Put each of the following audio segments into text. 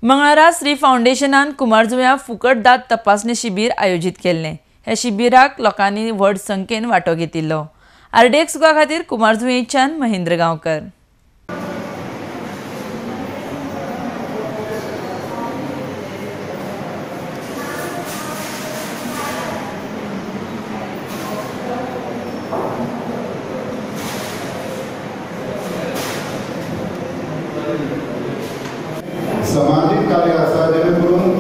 मंगळारा श्री फाउंडेशनान कुमारजुव्यां फुकट दांत तपासणी शिबीर आयोजीत केल्लें. ह्या शिबिराक लोकांनी व्हड संख्येन वांटो घेतिल्लो. आरडीएक्स गोवा खातीर कुमारजुवेंच्यान महेंद्र गांवकर. सामाजिक कार्य आसा जेणे करून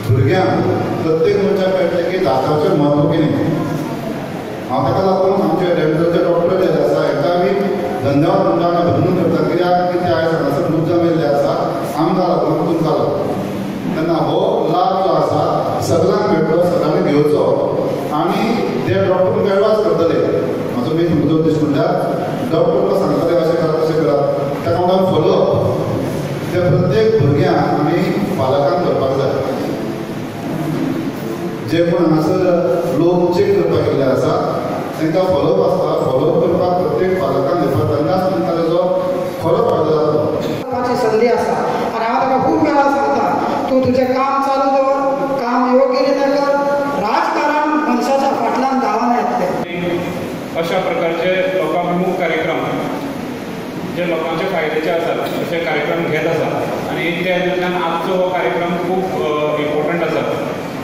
भुरग्यांक प्रत्येक मनशाक कळटलें की दाताचें म्हत्व कितें. हांव ताका लागून आमचे डेंटलचे डॉक्टर जे आसा हेका आमी धन्यवाद म्हणटा आनी अभिनंदन करता, कित्याक की ते आयज हांगासर मुद्दाम येयल्ले आसा आमकां लागून तुमकां लागून. तेन्ना हो लाभ जो आसा सगळ्यांक मेळटलो, सगळ्यांनी घेवचो आनी ते डॉक्टर तुमकां एडवायस करतले. म्हाजो मेन म्हजो उद्देश म्हणल्यार डॉक्टर तुमकां सांगतले अशें करात तशें करात, ताका म्हणटा फॉलोअप ते प्रत्येक भुरग्यांक आमी पालकांक करपाक जाय. जे कोण हांगासर लोक चॅक करपाक गेल्ले आसा तांकां फॉलोअप आसता, फॉलोअप करपाक प्रत्येक पालकांक घेवपाक तेन्नाच तांकां ताजो खरो फायदो जातलो. संदी आसा आनी हांव ताका खूब वेळार सांगता, तूं तुजें काम चालू दवर, काम योग्य रितीन कर, राजकारण मनशाच्या फाटल्यान धांवन येतलें. अशा प्रकारचे लोकाभिमुख कार्यक्रम जे लोकांचे फायद्याचे आसात अशे कार्यक्रम घेत आसात आनी त्या हितूंतल्यान आजचो हो कार्यक्रम खूब इम्पॉर्टंट आसा,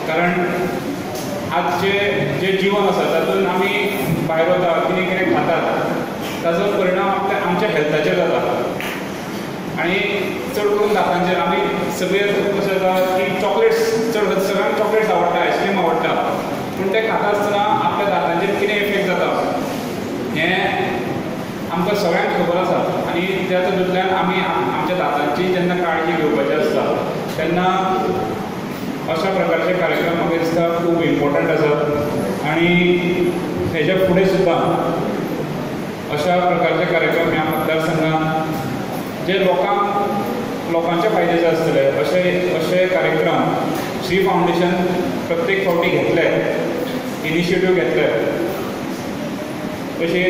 कारण आजचे जे जीवन आसा तातूंत आमी भायर वता, कितें कितें खातात, ताजो परिणाम आपल्या आमच्या हेल्थाचेर जाता आनी चड करून दातांचेर. आमी सगळे कशें जाता की चॉकलेट्स चड सगळ्यांक चॉकलेट्स आवडटा, आयस्क्रीम आवडटा, पूण ते खाता आसतना आपल्या दातांचेर कितें इफेक्ट जाता हें आमकां सगळ्यांक खबर आसा. आनी त्या तातूंतल्यान आमी आमच्या दातांची जेन्ना काळजी घेवपाची आसता तेन्ना अशा प्रकारचे कार्यक्रम म्हाका दिसता खूब इम्पॉर्टंट आसात आनी हेज्या फुडें सुद्दां अशा प्रकारचे कार्यक्रम ह्या मतदारसंघात जे लोकांक लोकांच्या फायद्याचे आसतले अशे अशे कार्यक्रम श्री फाउंडेशन प्रत्येक फावटी घेतले, इनिशिएटीव घेतले, अशी